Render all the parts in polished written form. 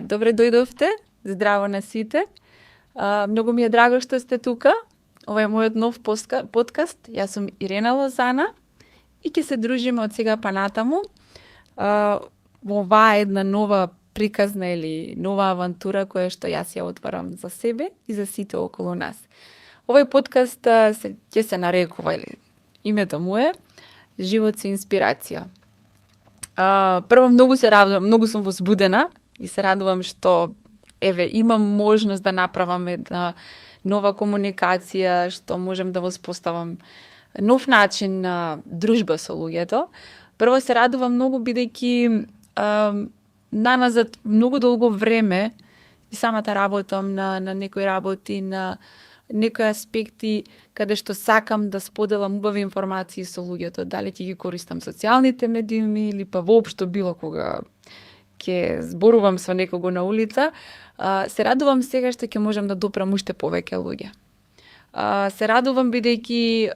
Добре дојдовте, здраво на сите. Многу ми е драго што сте тука. Ова е мојот нов подкаст. Јас сум Ирена Лозана и ќе се дружиме од сега па натаму. Во оваа една нова приказна или нова авантура која што јас ја отварам за себе и за сите околу нас. Овој подкаст ќе се нарекува, или името му е Живот со инспирација. Прво многу се радувам, многу сум возбудена и се радувам што имам можност да направам една нова комуникација, што можем да воспоставам нов начин на дружба со луѓето. Прво се радувам многу бидејќи наназад многу долго време и самата работам на некои работи, на некои аспекти каде што сакам да споделам убави информации со луѓето, дали ќе ги користам социјалните медиуми или па воопшто било кога ќе зборувам со некого на улица, се радувам сега што ќе можам да допрам уште повеќе луѓе. Се радувам бидејќи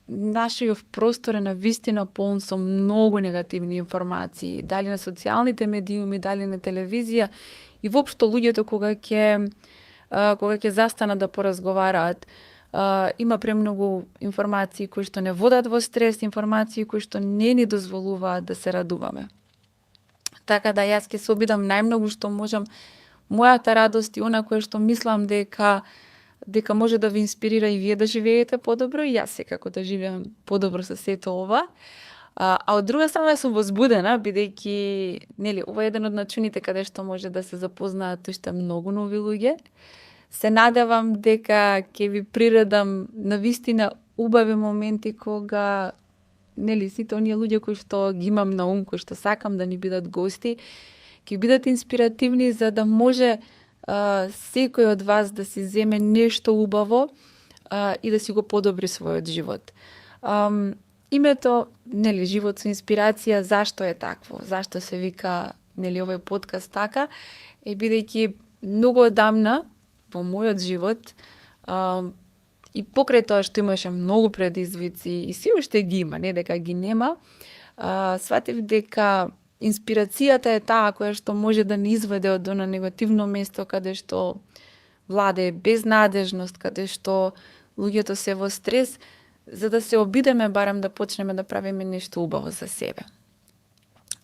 нашиот простор е навистина полн со многу негативни информации, дали на социјалните медиуми, дали на телевизија и воопшто луѓето кога ќе застанат да поразговараат, има премногу информации кои што не водат во стрес, информации кои што не ни дозволуваат да се радуваме. Така да јас ќе се обидам најмногу што можам мојата радост и она кое што мислам дека може да ви инспирира и вие да живеете подобро и јас секако да живеам подобро со сето ова. А од друга страна сум возбудена бидејќи ова е еден од начините каде што може да се запознаат уште многу нови луѓе. Се надевам дека ќе ви приредам навистина убави моменти кога сите оние луѓе кои што ги имам на ум, кои што сакам да ни бидат гости, ќе бидат инспиративни за да може секој од вас да си земе нешто убаво и да си го подобри својот живот. Името, Живот со инспирација, зашто е такво? Зашто се вика, овој подкаст така? Бидејќи многу одамна во мојот живот и покрај тоа што имаше многу предизвици и си уште ги има, не дека ги нема, сватив дека инспирацијата е таа која што може да ни изведе од она негативно место каде што владее безнадежност, каде што луѓето се во стрес, за да се обидеме барем да почнеме да правиме нешто убаво за себе.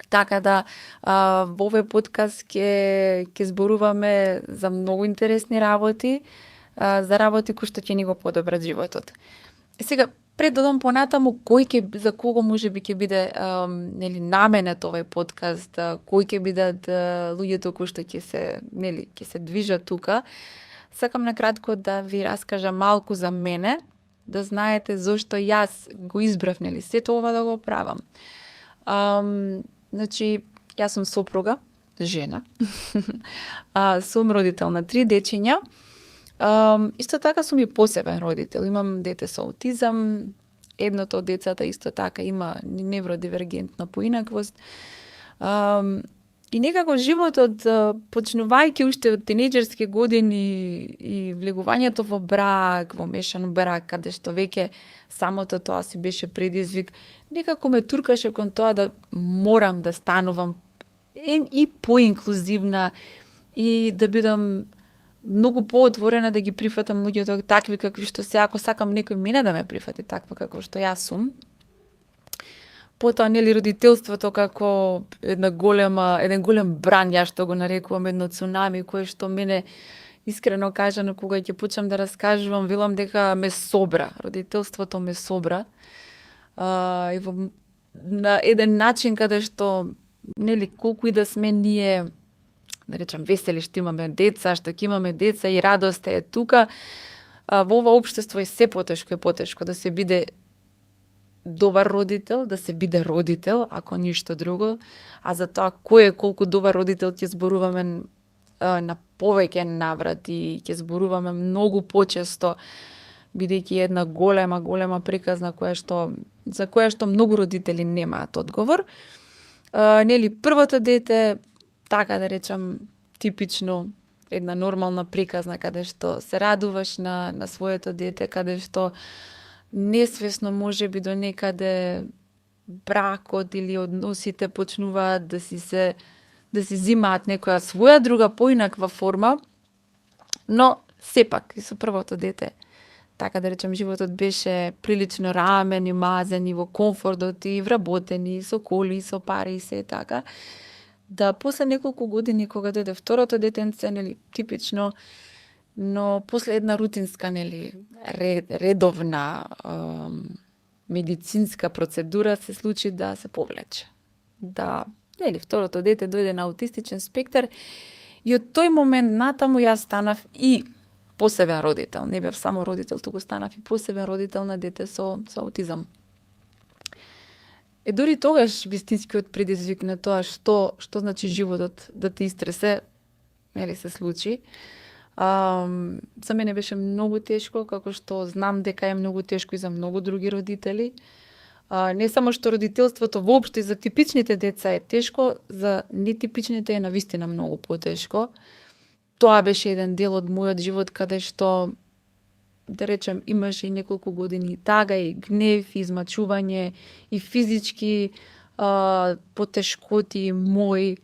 Така да во овој подкаст ќе зборуваме за многу интересни работи, за работи кои што ќе ни го подобрат животот. Сега, пред да додам понатаму за кого можеби ќе биде наменет овој подкаст, кои ќе бидат луѓето кои што ќе се движат тука, сакам накратко да ви раскажам малку за мене, да знаете зошто јас го избрав сето ова да го правам. Јас сум сопруга, жена, сум родител на 3 дечиња. Исто така сум и посебен родител. Имам дете со аутизам, едното од децата исто така има невродивергентна поинаквост. И некако животот, почнувајќи уште од тинејџерски години и влегувањето во брак, во мешан брак, каде што веќе самото тоа си беше предизвик, некако ме туркаше кон тоа да морам да станувам и поинклузивна и да бидам многу поотворена да ги прифатам луѓето такви какви што се, ако сакам некој мене да ме прифати таква како што јас сум. Потоа родителството како еден голем бран, јас што го нарекувам едно цунами, кое што мене искрено кажано кога ќе почнам да раскажувам, велам дека ме собра, родителството ме собра. И на еден начин каде што колку и да сме ние, да речам, весели што имаме деца, што ќе имаме деца и радост е тука, во ова општество е се потешко и потешко да се биде добар родител, да се биде родител, ако ништо друго, а за тоа кој е колку добар родител ќе зборуваме на повеќе наврати, ќе зборуваме многу почесто, бидејќи една голема приказна за која што многу родители немаат одговор. Првото дете, така да речам, типично една нормална приказна каде што се радуваш на своето дете, каде што несвесно можеби до некаде бракот или односите почнуваат да си се да си зимаат некоја своја друга поинаква форма, но сепак и со првото дете, така да речем, животот беше прилично рамен и мазен и во комфортот и вработен и со коли, и со пари и се така. Да после неколку години кога дојде второто детенце, нели, типично, но после една рутинска, нели, редовна медицинска процедура се случи да се повлече. Да, нели, второто дете дојде на аутистичен спектар и од тој момент натаму јас станав и посебен родител. Не бев само родител, туку станав и посебен родител на дете со аутизам. Дори тогаш вистинскиот предизвик на тоа што значи животот да те истресе, нели, се случи. За мене беше многу тешко, како што знам дека е многу тешко и за многу други родители. Не само што родителството воопшто и за типичните деца е тешко, за нетипичните е навистина многу потешко. Тоа беше еден дел од мојот живот каде што, да речем, имаше и неколку години тага и гнев, и измачување, и физички потешкоти мои,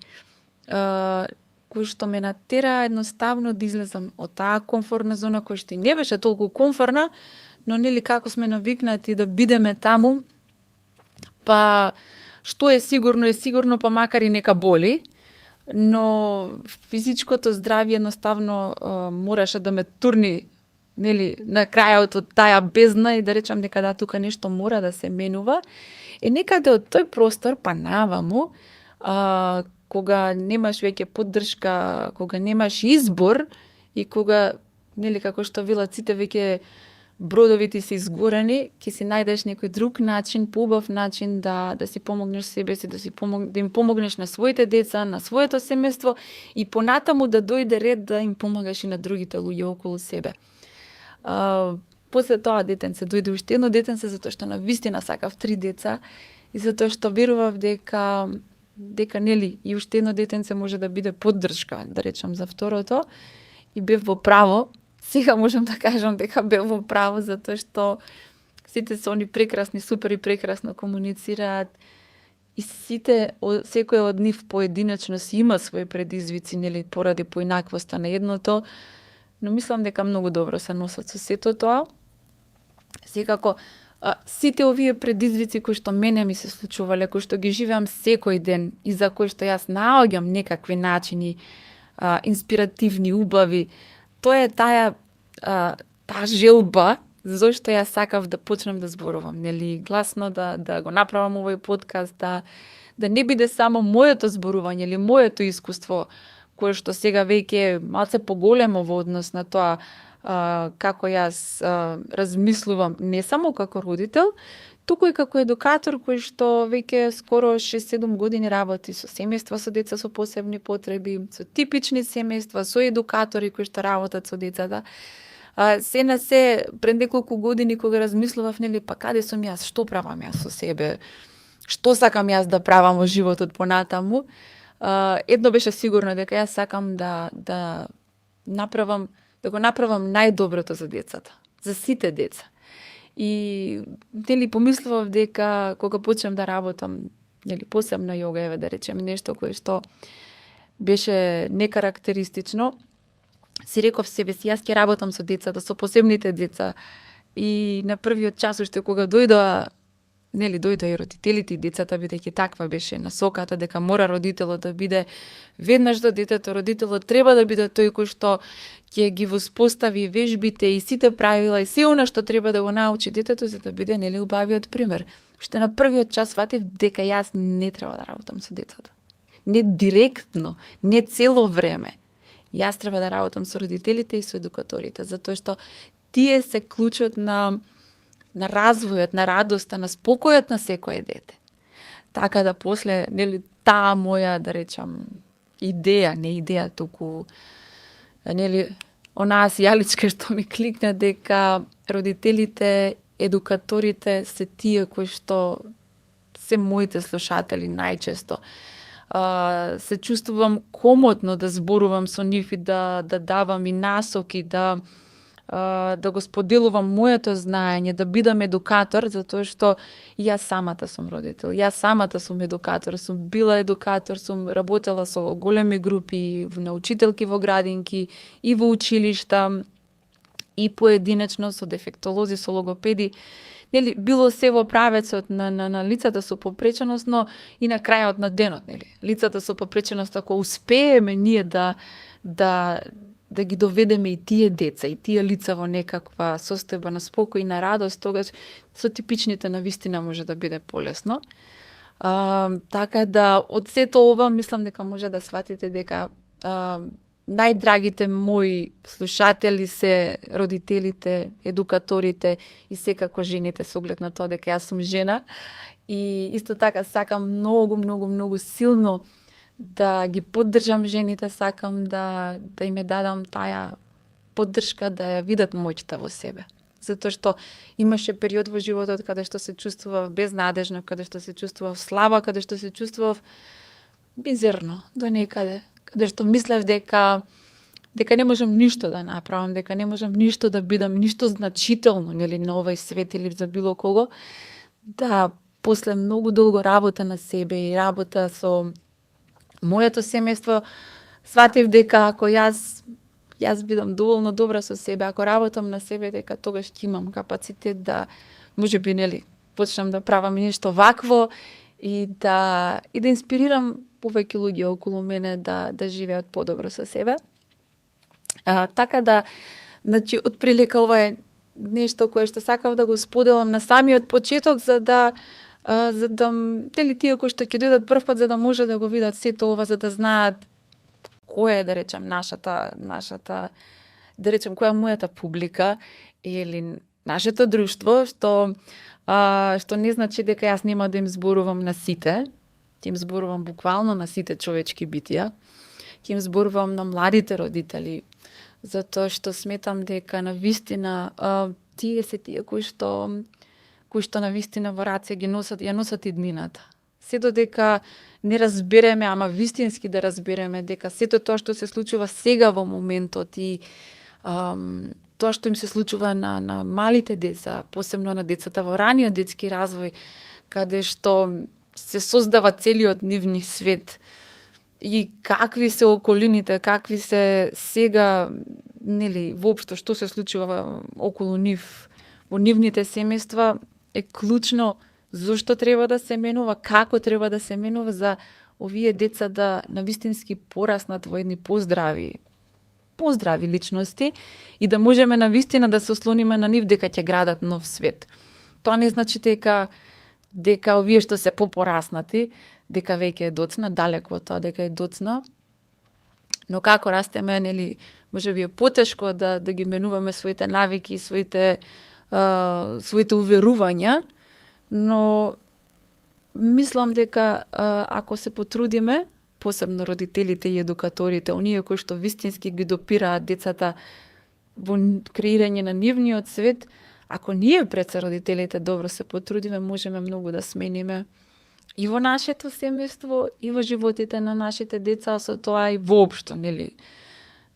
кои што ме натера едноставно да излезам од таа комфортна зона, која што и не беше толку комфортна, но нели како сме навикнати да бидеме таму, па што е сигурно, па макар и нека боли, но физичкото здравје едноставно мораше да ме турни, нели, на крајот од таа бездна и да речам дека да, тука нешто мора да се менува. Некаде од тој простор па наваму, кога немаш веќе поддршка, кога немаш избор и кога, нели, како што велат сите, веќе бродовите се изгорени, ќе си најдеш некој друг начин, поубав начин да си помогнеш себе си, да им помогнеш на своите деца, на своето семејство и понатаму да дојде ред да им помагаш и на другите луѓе околу себе. После тоа детенце дојде уште едно детенце, затоа што навистина сакав 3 деца и затоа што верував дека нели и уште едно детенце може да биде поддршка, да речам, за второто, и бев во право. Сега можам да кажам дека бев во право, затоа што сите се они прекрасни, супер и прекрасно комуницираат и секој од нив поединечно си има своји предизвици, нели, поради поинаквоста на едното, но мислам дека многу добро се носат со сето тоа. Секако, сите овие предизвици кои што мене ми се случувале, кои што ги живеам секој ден и за кои што јас наоѓам некакви начини инспиративни, убави, тоа е таа желба зашто јас сакав да почнам да зборувам, нели, гласно да го направам овој подкаст, да не биде само моето зборување или моето искуство, кое што сега веќе малце поголемо во однос на тоа како јас размислувам не само како родител, туку и како едукатор кој што веќе скоро 6-7 години работи со семејства со деца со посебни потреби, со типични семејства, со едукатори кои што работат со децата. Се на се пред неколку години кога размислував, нели, па каде сум јас, што правам јас со себе, што сакам јас да правам во животот понатаму, едно беше сигурно дека јас сакам да го направам најдоброто за децата, за сите деца. И нели помислував дека кога почнам да работам, нели, посебна јога, еве да речем нешто кое што беше некарактеристично, си реков себе си, јас ќе работам со децата, со посебните деца. И на првиот час уште кога дојдоа и родителите и децата, бидејќи таква беше насоката дека мора родителот да биде веднаш до детето, родителот треба да биде тој кој што ќе ги воспостави вежбите и сите правила и се она што треба да го научи детето за да биде, нели, убавиот пример. Уште на првиот час сватив дека јас не треба да работам со децата. Не директно, не цело време. Јас треба да работам со родителите и со едукаторите, затоа што тие се клучот на развојот, на радоста, на спокојот на секое дете. Така да после, нели, таа моја, да речам, идеја, туку, нели, онаа сијаличка што ми кликна дека родителите, едукаторите се тие кои што се моите слушатели најчесто. Се чувствувам комотно да зборувам со нив и да давам и насоки, да да го споделувам моето знаење, да бидам едукатор, затоа што јас самата сум родител, јас самата сум едукатор, сум била едукатор, сум работела со големи групи, на учителки во градинки и во училишта, и поединечно со дефектолози, со логопеди. Нели, било се во правецот на лицата со попреченост, но и на крајот на денот, нели. Лицата со попреченост, ако успееме ние да ги доведеме и тие деца, и тие лица во некаква состојба на спокој и на радост, тогаш со типичните навистина може да биде полесно. Така да, од сето ова, мислам дека може да сватите дека најдрагите мои слушатели се родителите, едукаторите и секако жените со оглед на тоа дека јас сум жена. И исто така сакам многу силно да ги поддржам жените, сакам да им дадам таа поддршка, да ја видат моќта во себе. Затоа што имаше период во животот каде што се чувствував безнадежно, каде што се чувствував слаба, каде што се чувствував мизерно до некаде, каде што мислев дека не можам ништо да направам, дека не можам ништо да бидам, ништо значително, нели, на овој свет или за било кого. Да, после многу долго работа на себе и работа со моето семејство, сватив дека ако јас бидам доволно добра со себе, ако работам на себе, дека тогаш ќе имам капацитет да, можеби, нели, почнам да правам нешто вакво и да инспирирам повеќе луѓе околу мене да живеат подобро со себе. Така да, значи, отприлика ова е нешто кое што сакав да го споделам на самиот почеток, за да нели, тие кои што ќе дојдат првпат, за да може да го видат сето ова, за да знаат која е, да речем, нашата, да речем, која е мојата публика или нашето друштво, што не значи дека јас нема да им зборувам на сите, ќе им зборувам буквално на сите човечки битија, ќе им зборувам на младите родители, затоа што сметам дека навистина тие се тие кои што навистина во раце ја носат иднината. Се додека не разбереме, ама вистински да разбереме дека сето тоа што се случува сега во моментот и тоа што им се случува на малите деца, посебно на децата во раниот детски развој, каде што се создава целиот нивни свет и какви се околините, какви се сега, нели, воопшто што се случува околу нив, во нивните семејства, е клучно зошто треба да се менува, како треба да се менува за овие деца да навистински пораснат во едни поздрави личности и да можеме навистина да се ослониме на нив дека ќе градат нов свет. Тоа не значи дека овие што се попораснати, дека веќе е доцна, далеко од тоа дека е доцна, но како растеме, нели, можеби е потешко да ги менуваме своите навики, своите уверувања, но мислам дека ако се потрудиме, посебно родителите и едукаторите, оние кои што вистински ги допираат децата во креирање на нивниот свет, ако ние пред се родителите добро се потрудиме, можеме многу да смениме и во нашето семејство, и во животите на нашите деца, со тоа и воопшто, нели,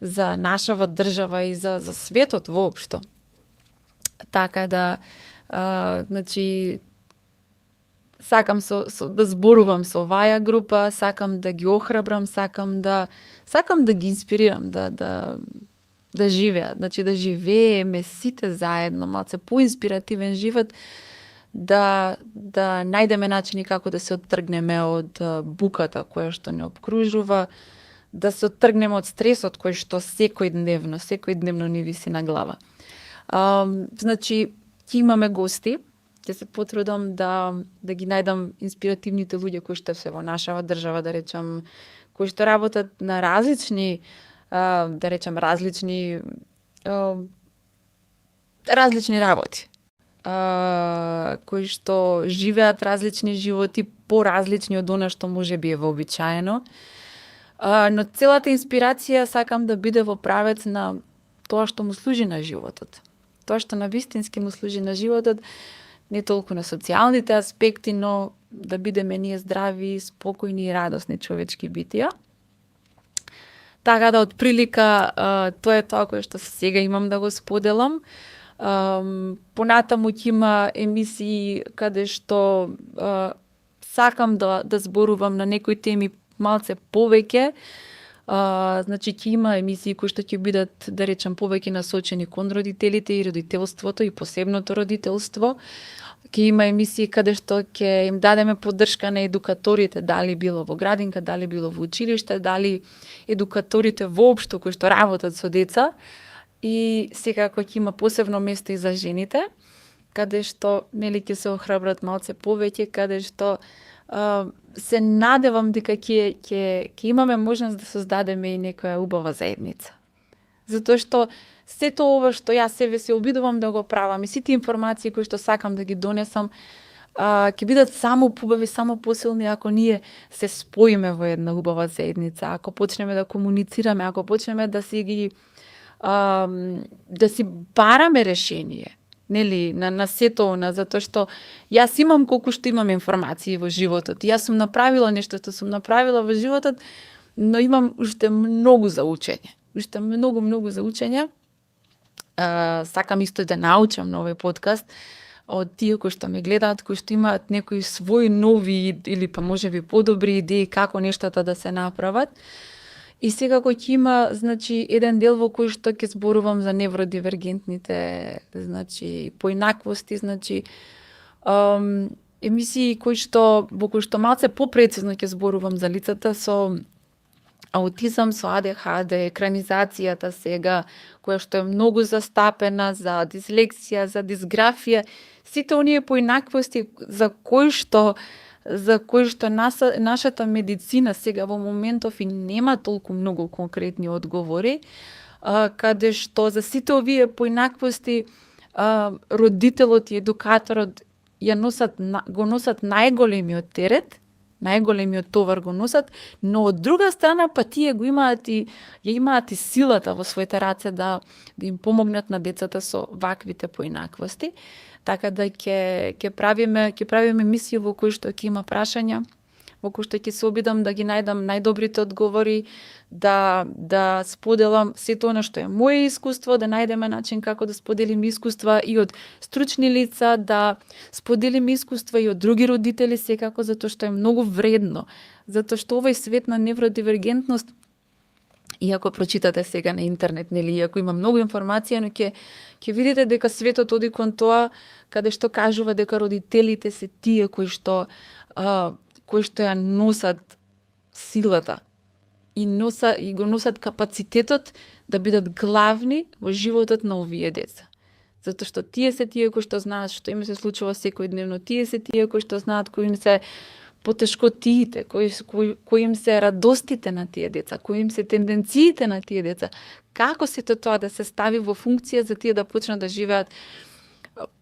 за нашава држава и за светот воопшто. Така да, значи, сакам да зборувам со оваа група, сакам да ги охрабрам, сакам да ги инспирирам да живеат, значи да живееме сите заедно, малце поинспиративен живот, да најдеме начини како да се оттргнеме од буката која што не обкружува, да се оттргнеме од стресот кој што секојдневно ни виси на глава. Значи, ќе имаме гости, ќе се потрудам да ги најдам инспиративните луѓе кои што се во нашава држава, да речам, кои што работат на различни работи, кои што живеат различни животи, поразлични од она што може би е вообичаено. Но целата инспирација сакам да биде во правец на тоа што му служи на животот. Тоа што на вистински му служи на животот, не толку на социјалните аспекти, но да бидеме ние здрави, спокојни и радосни човечки битија. Така да, од прилика, тоа е тоа кое што сега имам да го споделам. Понатаму ќе има емисии каде што сакам да зборувам на некои теми малце повеќе. Значи ќе има емисии кои што ќе бидат, да речем, повеќе насочени кон родителите и родителството и посебното родителство. Ќе има емисии каде што ќе им дадеме поддршка на едукаторите, дали било во градинка, дали било во училиште, дали едукаторите воопшто кои што работат со деца. И секако ќе има посебно место и за жените, каде што нели ќе се охрабрат малце повеќе, каде што се надевам дека ќе имаме можност да создадеме и некоја убава заедница. Затоа што сето ова што јас себе се обидувам да го правам и сите информации кои што сакам да ги донесам, ќе бидат само побави, само посилни ако ние се споиме во една убава заедница, ако почнеме да комуницираме, ако почнеме да си бараме решение, нели, на сето она, затоа што јас имам колку што имам информации во животот. Јас сум направила нешто што сум направила во животот, но имам уште многу за учење. Уште многу за учење. Сакам исто да научам на овој подкаст од тие кои што ме гледаат, кои што имаат некои своји нови или па можеби подобри идеи како нештата да се направат. И секако ќе има, значи, еден дел во кој што ќе зборувам за невродивергентните, значи, поинаквости, значи, емисии во кои што малце попрецизно ќе зборувам за лицата со аутизам, со АДХД, екранизацијата сега, која што е многу застапена, за дислексија, за дисграфија, сите оние поинаквости за кои што нашата медицина сега во моментов и нема толку многу конкретни одговори, каде што за сите овие поинаквости родителот и едукаторот го носат најголемиот терет, најголемиот товар го носат, но од друга страна па тие ја имаат и силата во своите раце да им помогнат на децата со ваквите поинаквости. Така да ќе правиме мисии во кои што ќе има прашања, во кои што ќе се обидам да ги најдам најдобрите одговори, да споделам сето она што е моје искуство, да најдеме начин како да споделиме искуства и од стручни лица, да споделиме искуства и од други родители секако, затоа што е многу вредно. Затоа што овој свет на невродивергентност, иако прочитате сега на интернет, нели, иако има многу информација, но ќе видите дека светот оди кон тоа каде што кажува дека родителите се тие кои што ја носат силата и го носат капацитетот да бидат главни во животот на овие деца. Затоа што тие се тие кои што знаат што им се случува секојдневно, тие се тие кои што знаат кои им се потешкотиите, кои им се радостите на тие деца, кои им се тенденциите на тие деца, како сето тоа да се стави во функција за тие да почнат да живеат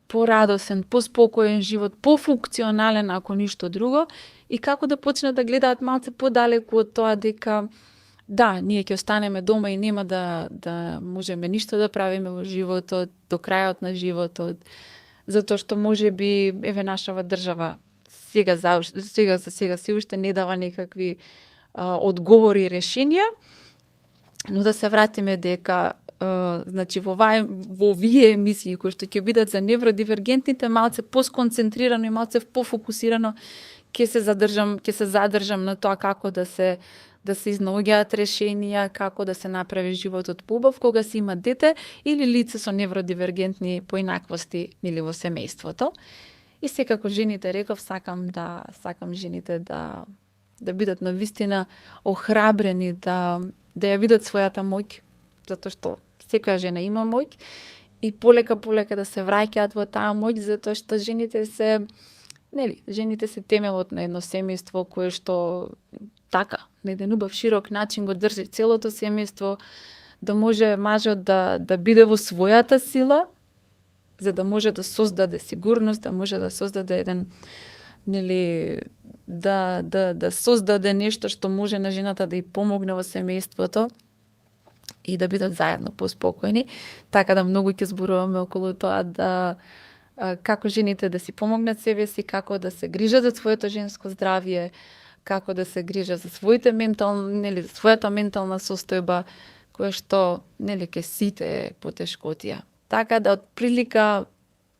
порадосен, поспокоен живот, пофункционален ако ништо друго, и како да почнат да гледаат малце подалеку од тоа дека да, ние ќе останеме дома и нема да можеме ништо да правиме во животот, до крајот на животот, затоа што можеби нашава држава сега се уште не дава некакви одговори и решенија, но да се вратиме дека значи во овие емисии кои што ќе бидат за невродивергентните, малце посконцентрирано и малце пофокусирано ќе се задржам на тоа како да се изнаоѓаат решенија, како да се направи животот поубав кога се има дете или лице со невродивергентни поинаквости или во семејството. И секако жените, реков, сакам жените да бидат навистина охрабрени, да ја видат својата моќ, затоа што секоја жена има моќ и полека да се враќаат во таа моќ, затоа што жените се темелот на едно семејство кое што така, на еден убав широк начин го држи целото семејство, да може мажот да биде во својата сила, за да може да создаде сигурност, да може да создаде еден, да создаде нешто што може на жената да ја помогне во семејството и да бидат заедно поспокојни. Така да многу ќе зборуваме околу тоа да како жените да си помогнат себе си, како да се грижат за своето женско здравје, како да се грижа за своите својата ментална состојба, која што, ке сите е потешкотија. Така да, отприлика,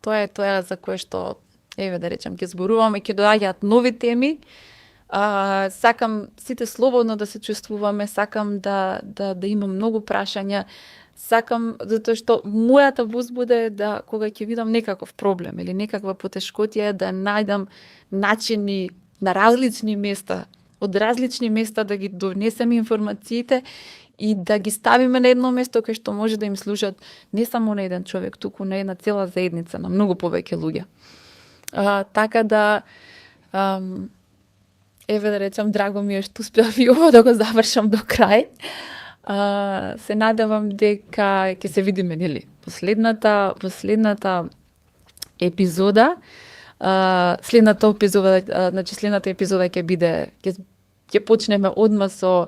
тоа е тоа за кое што, да речем, ќе зборуваме, ќе доаѓаат нови теми. Сакам сите слободно да се чувствуваме, сакам да имам многу прашања, сакам, затоа што мојата возбуда е да, кога ќе видам некаков проблем или некаква потешкотија, да најдам начини на различни места, од различни места да ги донесеме информациите и да ги ставиме на едно место кај што може да им служат не само на еден човек, туку на една цела заедница, на многу повеќе луѓе. Така да, да речам, драго ми е што успеав и ово да го завршам до крај. Се надевам дека ќе се видиме, последната епизода. Следната епизода ќе биде, ќе почнеме одма со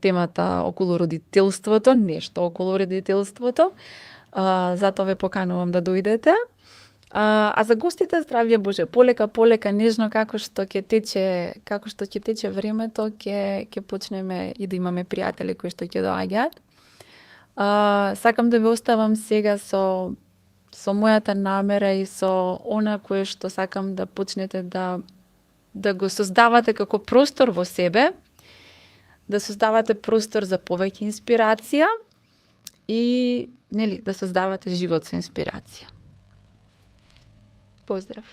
темата околу родителството, нешто околу родителството. Затоа ве поканувам да дојдете. А за гостите, здравје Боже, полека, нежно, како што ќе тече времето, ќе почнеме и да имаме пријатели кои што ќе доаѓаат. Сакам да ве оставам сега со мојата намера и со она кое што сакам да почнете да го создавате како простор во себе, да создавате простор за повеќе инспирација и да создавате живот со инспирација. Поздрав!